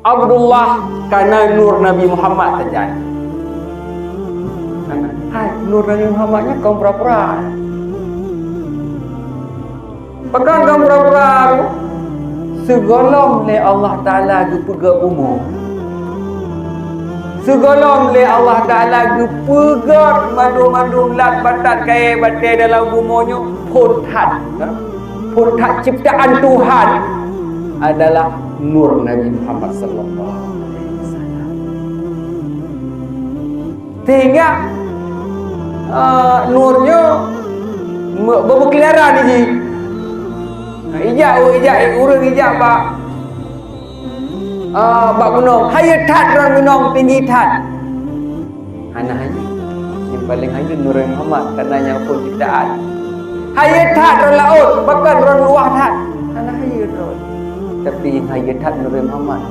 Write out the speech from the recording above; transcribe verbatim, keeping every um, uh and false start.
Abdullah kana nur Nabi Muhammad sajan. Hai, nur Nabi Muhammad nyan kon pura-pura. Pakon kon pura-pura tu? Sigohlom lé Allah Taala geupeugét bumoe. Sigohlom lé Allah Taala geupeugét mandum-mandum lat batat kayée batée dalam bumoe nyoe phon that. Phon that ciptaan Tuhan adalah nur Nabi Muhammad sallallahu alaihi wasallam. Sehingga, eh, nur nyoe me-, beubeukeuliaran di jih. Nah, ijak, ijak, ureueng ijak bak, eh, bak gunong. Hayeue that droe gunong tinggi that. Hana hayeue. Nyang paleng hayeue Nurul Muhammad, karena nyang phon ciptaan. Hayeue that droe laôt, bahkan droe luwah that. Hana hayeue droe. Tapi hayeue that Nurul Muhammad.